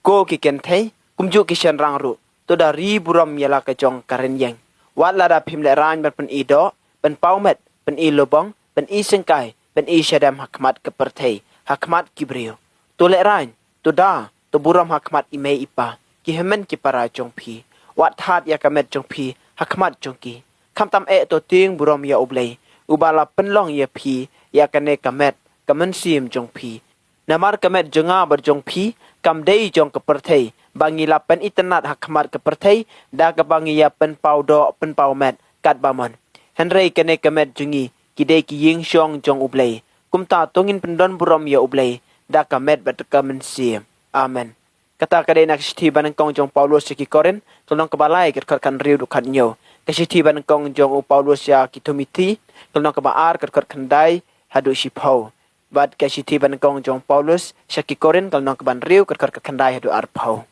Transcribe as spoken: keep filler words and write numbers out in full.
Ko ki kynthei, kumjuh ki shynrang ruh, to da ri burom ïa la ka jong ka rynïeng. Wat lada phim lehraiñ ban pyni doh, pynpaw met, pyni lubong, pyni syngkai, pyni shadem ha khmat ka pyrthei, ha khmat ki briew. To lehraiñ, to da, to burom ha khmat i mei i pa, ki hynmen ki para jong phi. Wat thad ïa ka met jong phi ha khmat jong ki. Khamtam eh, to tieng burom ïa U Blei, uba la pynlong ïa phi ïa kane ka met, ka mynsiem jong phi. Namar ka met jong nga bad jong phi kam dei jong ka pyrthei, ba ngi la pynitynnad ha khmat ka pyrthei da kaba ngi ïa pynpaw doh pynpaw met katba mon. Hynrei kane ka met jong ngi ki dei ki ïing shong jong U Blei. Kumta to ngin pyndon burom ïa U Blei da ka met bad ka mynsiem. Amen. Kata ka dei na ka shithi banyngkong jong u Paulus sha ki Korinth, ka lynnong kaba lai, ka dkhot khathynriew haduh khathynñiew. Ka shithi banyngkong jong u Paulus sha ki Timothi, ka lynnong kaba ar, ka dkhot khyndai haduh shiphew. Bad ka shithi banyngkong jong u Paulus sha ki Korinth, ka lynnong kaba hynriew, ka dkhot khatkhyndai haduh arphew.